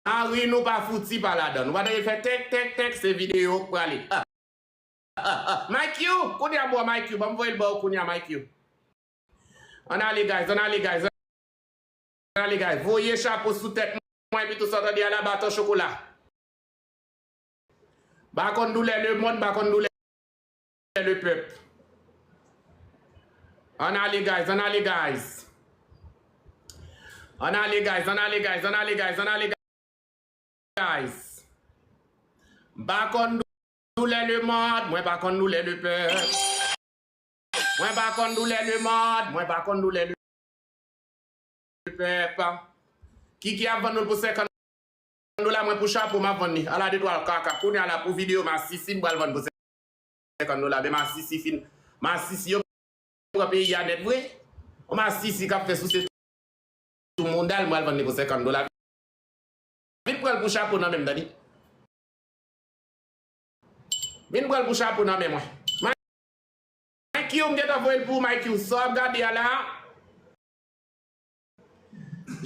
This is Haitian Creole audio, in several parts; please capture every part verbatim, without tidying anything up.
Anri nou pa fouti pa ladan. Nou pa tande fè tèk, tèk, tèk, se videyo k prale. Ah, ah, ah. Mike Q, kounye a m wè Mike Q. Ban m voye l ba w kounye a, Mike Q. Ann ale, guys, ann ale, guys. Ann ale, guys. Voye chapo sou tèt mwen, epi tou sa w tande a la baton chokola. Bakonn doulè lemonn, bakonn doulè lepèp. Ann ale, guys, ann ale, guys. Ann ale, guys, ann ale, guys, ann ale, guys, ann ale, guys. M pa konn doulè lemonn, mwen pa konn doulè lepèp. Mwen pa konn doulè lemonn, mwen pa konn doulè lepèp. Kiki ap vann nou l pou senkant dola, mwen pou chapo m ap vann li. Ala de twa kaka. Kounye a la pou videyo masisi m pral vann pou senkant dola. Men masisi fin. Masisi yo pran peyi a nèt vre. On masisi k ap fè souse tou mounda l, m pral vann li pou senkant dola. Vin pran l pou chapo nan men m, tande. Vin pran l pou chapo nan men mwen. Mike Q, m gentan voye l pou ou, Mike Q. Sa w ap gade a la.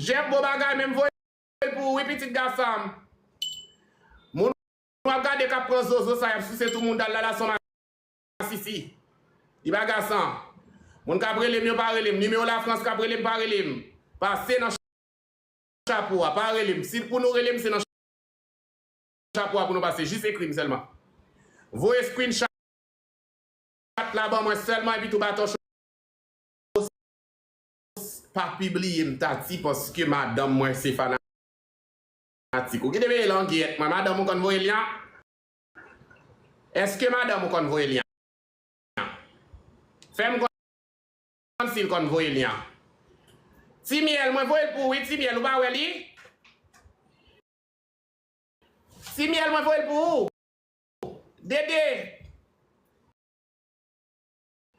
Jeff, bon bagay, men m voye l pou ou, wi, pitit gason m. Moun w ap gade k ap pran zozo sa, y ap souse tou moun dal la, la, son masisi. Li pa gason. Moun k ap rele m yo pa rele m. Nimewo Lafrans k ap rele m pa rele m. Pase nan chapo a, pa rele m. Si pou nou rele m, se nan chapo a pou nou pase. Jis ekri m sèlman. Voye screenshot la ban mwen sèlman, epi tou baton cho. Pa pibliye m, Tati, paske madanm mwen se fanatik ou. Kite mele langyèt mwen, madanm ou konn voye lyen an? Èske madanm ou konn voye lyen an? Fè m konn si l konn voye lyen an. Ti Myèl, mwen voye l pou ou, wi, Ti Myèl, ou pa wè li? Ti Myèl, mwen voye l pou ou. Dede.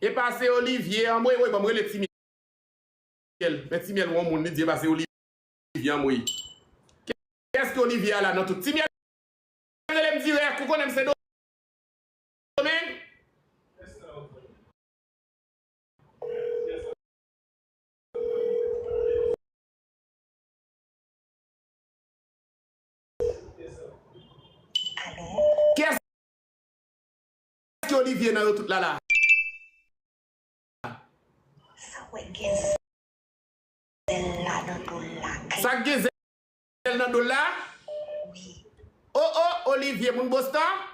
Epa se Olivier, anmwey, woy, ban m rele Ti Myèl. Men Ti Myèl, yon moun, li di, epa se Olivier, anmwey. Kiyès ki Olivier a la nan tout? Ti Myèl, rele m dirèk, ou konnen m Sendomeng. Kiyès ki Olivier nan yo tout la la? Sa w wè gen zèl la nan do l la? Sa k gen zèl nan do l la? Wi. O, o, Olivier, moun Boston?